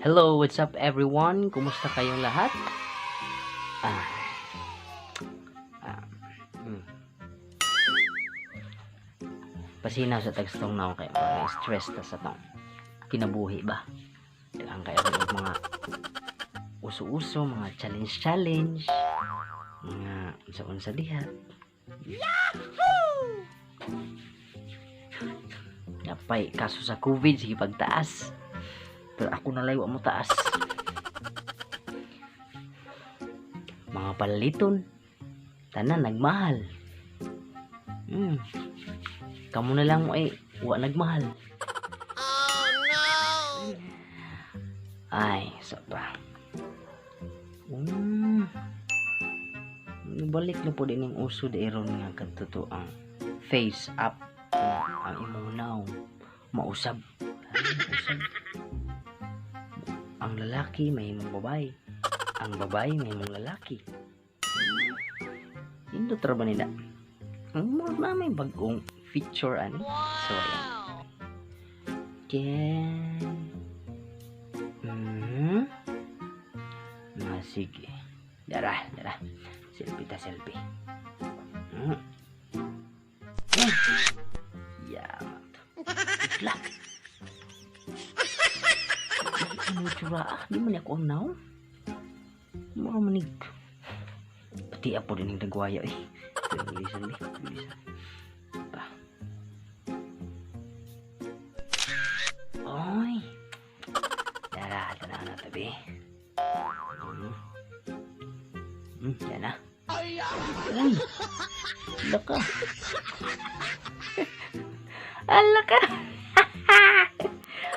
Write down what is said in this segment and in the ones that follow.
Hello, what's up everyone? Kumusta kayong lahat? Ah. Ah. Pasinaw sa tagstong na ako kayo. Mga stress ta sa tong kinabuhi ba? Daghan kayo og mga uso-uso, mga challenge-challenge, mga unsa-unsa diha. Yahoo! Napay kaso sa COVID, sige pagtaas. Pero ako na wa mo taas. Mga paliton, tanan nagmahal. Kamu na lang mo ay wa nagmahal. Oh no! Ay, sa pa. Balik na po din ang uso di ron nga kadto ang face up ang imong naong mausab. Ay, mausab. Ang lalaki may imong babae. Ang babae may imong lalaki. Indot ra ba nila? Ang mga na may bagong feature ani. So ayan. Ken. Ah, sige. Dara, dara. Selfie ta, selfie. Yeah. Isla. Ano tsura ah? Di man ako ang naong. Mura manig. Pati apo din yung nagwaya eh. Bilisan, bilisan. Pa. Oy. Dara, tanaw na tabi. Yan na. Uy. Ala ka. Ala ka.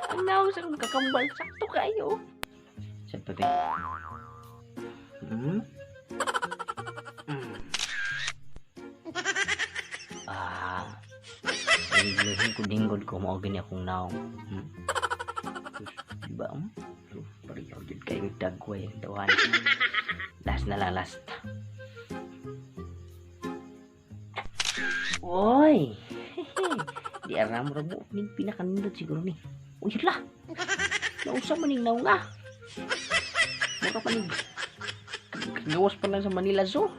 Ang naong sa kong kakambal. Sakto kayo. Saan pa ba? Ah. Hingkod-hingkod ko. Mao gani akong naong. Diba? Pareho jud kayo dagway ang tawahan. Last na lang, last. Oy! Di aram ra mo ning pinakanindot siguro ni. Uy, lah. Nausa man ning naong ah. Mura pa ning gawas pa lang sa Manila Zoo.